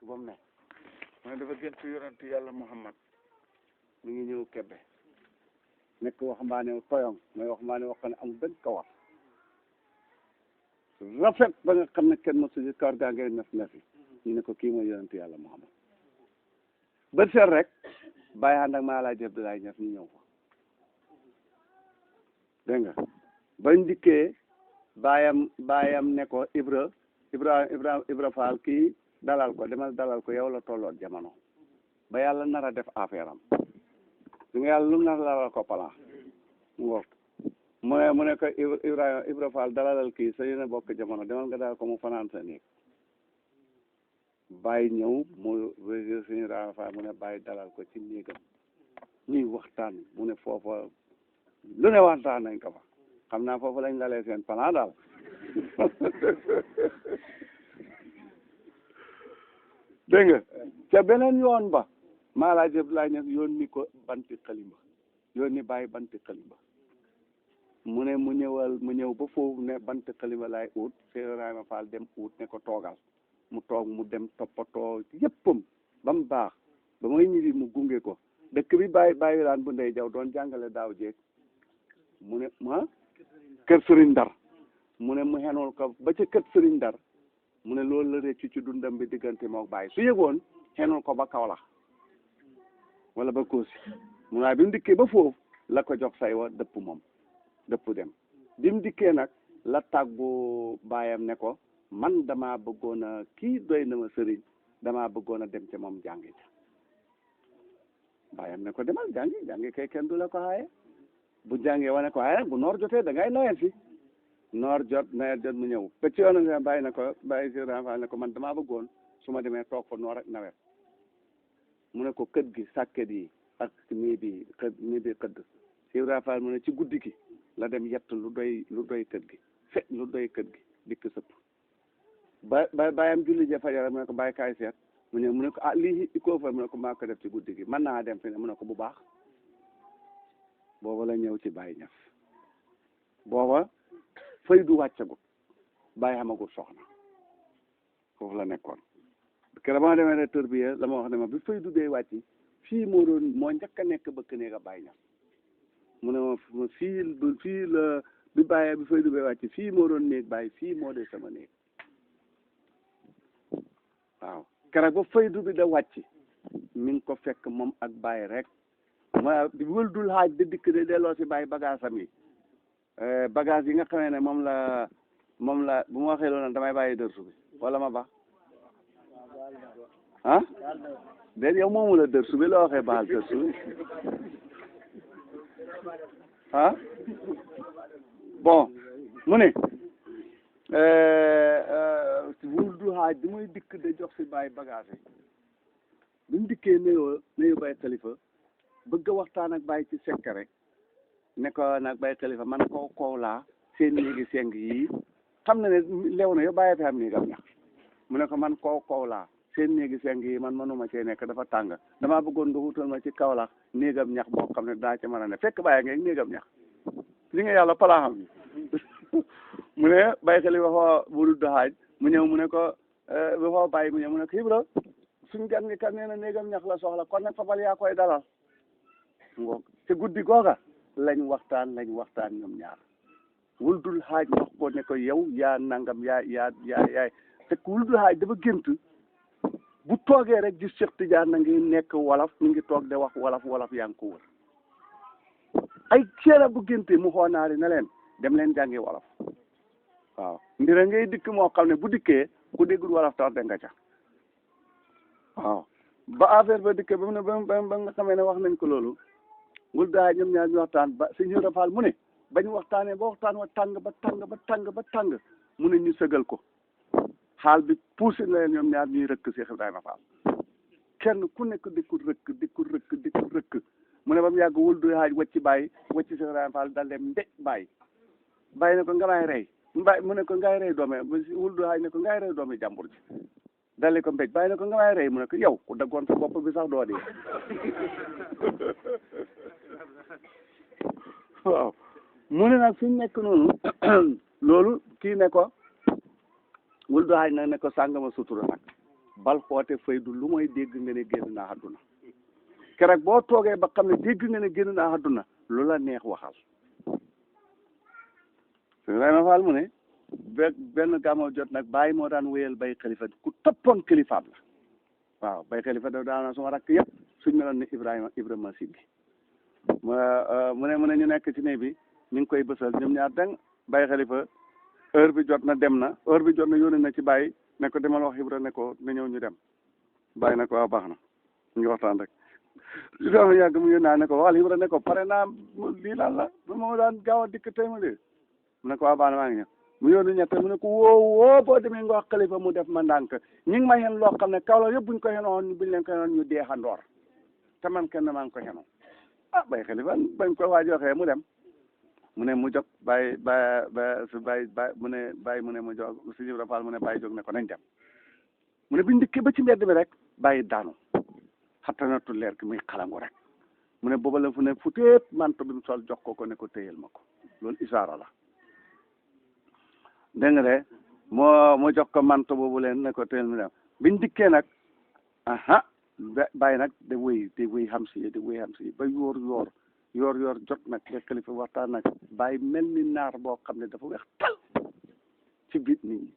ba mu ne mu ne dafa gëstu yonent yàlla Muhammad mi ngi ñëw Kébé nekk waxambaane toyong mooy waxambaane wax ne amul benn kawar rafet ba nga xam ne kenn mosu ci kawar gaa ngay nefi ñu ne ko kii mooy yonent yàlla Muhammad ba seet rek bàyyi ànd ak maa laa jëf Abdoulaye Niass ñu ñëw fa dégg nga bañ dikkee baayam ne ko Ibra Fall kii dalal ko demal dalal ko yow la tolloot jamono ba yàlla nar a def affaire am di nga yàlla lu mu nar dalal ko plan mu ne ko Ibra Fall dalalal kii sa yéene bokk jamono demal nga dalal ko mu fanaan sa néeg bàyyi ñëw mu suñu Fall mu ne bàyyi dalal ko ci néegam ñuy waxtaan mu ne foofa lu ne waxtaan nañ ko fa xam naa foofu lañ dalee seen plan daal dégg nga ca beneen yoon ba maa laa jëf laa ñëw yónni ko banti xalimba yónni bàyyi banti xalimba mu ne mu ñëw ba foofu ne banti xalimba laay ut Cheikh Ibrahima Fall dem ut ne ko toogal mu toog mu dem toppatoo yëppam ba mu baax ba muy ñibbi mu gunge ko dëkk bi bàyyi daan bu ndey jaw doon jàngale daaw jéeg mu ne kër Sëriñ Ndar mu ne mu xenool ko ba ca kër Sëriñ Ndar mu ne loolu la réccu ci dundam bi diggante mook bàyyi su yëgoon xenool ko ba Kaolack wala ba Koosi mu naa bi mu dikkee ba foofu la ko jox say wa dëpp moom dëpp dem bi mu dikkee nag la tàggu baayam ne ko man damaa bëggoon a kii doy na ma sëriñ damaa bëggoon a dem ca moom jàngi ca baayam ne ko demal jàngi kay kenn du la ko aaye bu jàngee wane ko aaye bu noor jotee da ngay noyel si noor jot nawet jot mu ñëw ba ci yoon nga bàyyi na ko bàyyi si renfal ne ko man damaa bëggoon su ma demee toog fa noor ak nawet mu ne ko kët gi sàkket yi ak nii bi xëdd si renfal mu ne ci guddi gi la dem yett lu doy kët gi lu doy kët gi dikk sëpp ba bàyyam julli ja fajar mu ne ko bàyyi kaay seet mu ne ko lii koo fa mu ne ko maa ko def ci guddi gi mën naa dem fi ne mu ne ko bu baax booba la ñëw ci Baye Niass booba fay du wàccagut Baye xamagut soxna foofu la nekkoon keroog ba ma demee ne tërbiya la ma wax ne ma bi fay du dee wàcc fii moo njëkk a nekk bëkk néeg a Baye Niass mu ne ma fii la bi Baye bi fay du dee wàcc fii moo doon néeg Baye fii moo dee sama néeg waaw keroog ba fay du bi da wàcc mi ngi ko fekk moom ak Baye rek ma wëldul xaaj di dikk de delloo si Baye bagage am yi bagage yi nga xamee ne moom la bu ma waxee loolu damay bàyyi dërsu bi wala ma baax ah déet yow moomu la dërsu bi la waxee baal dërsu bi ah bon mu ne wëldul xaaj di muy dikk de jox si Baye bagage yi bi mu dikkee nuyoo Baye Khalifa bëgg a waxtaan ak Baye ci secret ne ko nag Baye Khalifa man koo laa seen néegi seng yi xam na ne lew na yow bàyyi fi am néegam ñax mu ne ko man koo laa seen néegi seng yi man mënuma cee nekk dafa tàng damaa bëggoon nga wutal ma ci Kaolack néegam ñax boo xam ne daa ci mën a ne fekk bàyyi nga néegam ñax li nga yàlla palaaxam bi mu ne Baye Khalifa waxoo bulu doxaaj mu ñëw mu ne ko waxoo bàyyi mu ñëw mu ne ko Ibra suñ gan ngi kat nee na néegam ñax la soxla kon nag fabal yaa koy dalal ngoog te guddi googa lañ waxtaan ñoom ñaar wuldul xaaj wax ko ne ko yow yaa nangam yaay fekk wuldul xaaj dafa gént bu toogee rek gis Cheikh Tidiane na ngi nekk wolof mi ngi toog de wax wolof yaa ngi ko wër ay ceera bu génte mu xoonaari na leen dem leen jàngi wolof waaw mbira ngay dikk moo xam ne bu dikkee ku déggul wolof tax de nga ca waaw ba affaire ba dikkee ba mu ne ba nga xamee ne wax nañ ko loolu wul daa ñoom ñaar ñu waxtaan ba Sëñ Ibra Fall mu ne bañ waxtaanee ba waxtaan wa tàng mu ne ñu sëgal ko xaal bi poussé na leen ñoom ñaar ñuy rëkk Cheikh Ibrahima Fall kenn ku nekk di ko rëkk mu ne ba mu yàgg wul du xaaj wacci Cheikh Ibrahima Fall dal dem mbéj bàyyi ne ko nga may rey mu ne ko ngay rey doome wul du xaaj ne ko ngay rey doomi jàmbur ji dali ko mbéj bàyyi ne ko nga may rey mu ne ko yow ku daggoon sa bopp bi sax doo dee waaw mu ne nag fi mu nekk noonu loolu kii ne ko wul du xaaj nag ne ko sàngama sutura nag bal xoote faydu lu mooy dégg nga ne génn naa àdduna keroog boo toogee ba xam ne dégg nga ne génn naa àdduna lu la neex waxal Ibrahima Fall mu ne benn gàmmoo jot nag bàyyi moo daan wéyal bay xalifa ku toppoon kilifaam la waaw bay xalifa da daana suma rakk yëpp suñ meloon ni Ibrahima Siggi mu ne ñu nekk ci néeg bi ñu ngi koy bësal ñoom ñaar dang bay xalifa heure bi jot na dem na heure bi jot na yónni na ci bàyyi ne ko demal wax Ibra ne ko na ñëw ñu dem bàyyi na ko waaw baax na ñu ngi waxtaan rek li doon yàgg mu yónnaa ne ko waxal Ibra ne ko pare naa lii lan la ba ma daan gaaw a dikk tey ma de mu ne ko waaw baax na maa ngi ñëw mu yónni ñett mu ne ko woo boo demee nga wax xalifa mu def ma ndànk ñi ngi ma xen loo xam ne kaw la yëpp buñ ko xenoon buñ leen ko xenoon ñu dee xandoor te man kenn maa ngi ko xenoon bay xalifa bañ ko waaj waxee mu dem mu ne mu jóg bàyyi mu ne mu jóg si Ibra Fall mu ne bàyyi jóg ne ko nañ dem mu ne biñ dikkee ba ci mbedd mi rek bàyyi daanu xattanatu leer gi muy xalangu rek mu ne booba la fu ne fu téet manto bi mu sol jox ko ne ko téyel ma ko loolu isaara la dégg nga de moo jox ko manto boobu leen ne ko téyel mu dem biñ dikkee nag bàyyi nag da wéy xam si ba yoor jot nag ba xalifa waxtaan nag bàyyi mel ni naar boo xam ne dafa weex tal ci biir nit ñi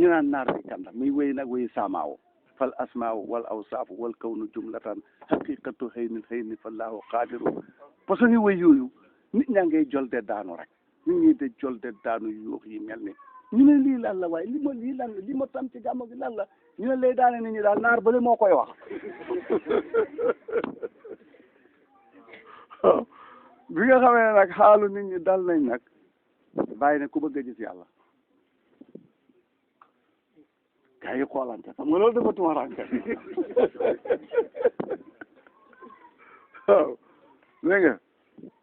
ñu naan naar bi kan la muy wéy nag wéy saamaaw fal asmaaw wal awsaafu wal kawnu jumlatan haqiqatu xëy ni fallahu qaadiru parce que wéy yooyu nit ñaa ngay jol de daanu rek nit ñi de jol de daanu yuux yi mel ni ñu ne lii lan la waaye li ma tam ci gàmmu gi lan la ñu ne lay daane nit ñi daal naar bële moo koy wax bi nga xamee ne nag xaalu nit ñi dal nañ nag bàyyi ne ku bëgg a gis yàlla gaa yi xoolante xam nga loolu dafa tumaranke waaw dégg nga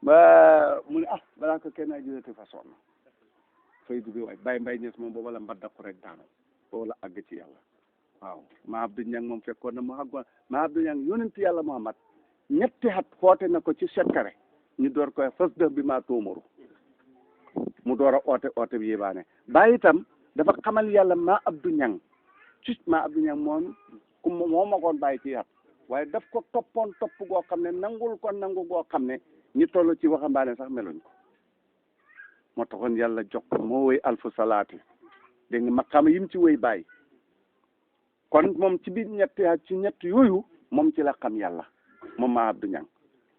ba mu ne balaa ko kenn ay jëlati façon na fay du bi waay bàyyi mbay ñes moom booba la mbaddaku rek daanu booba la àgg ci yàlla waaw ma Abdou Niang moom fekkoon na mu àggoon ma Abdou Niang yonent yàlla Muhammad ñetti at xoote na ko ci sekkare ñu door koy fas def bi maa tóomaru mu door a oote bi yébaane bàyyi itam dafa xamal yàlla ma Abdou Niang ci ma Abdou Niang moom ku moo magoon bàyyi ci at waaye daf ko toppoon topp goo xam ne nangu goo xam ne ñi toll ci waxambaane sax meluñ ko moo taxoon yàlla jox ko moo woy alfu salaati dégg nga maqaama yim ci woy bàyyi kon moom ci biir ñett yooyu moom ci la xam yàlla moom ma Abdou Niang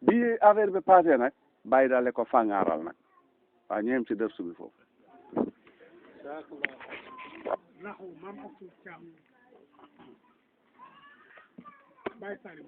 bi affaire bi passé nag bàyyi daale ko fàngaaral nag waaw ñu yem ci dërsu bi foofu Bye, sorry,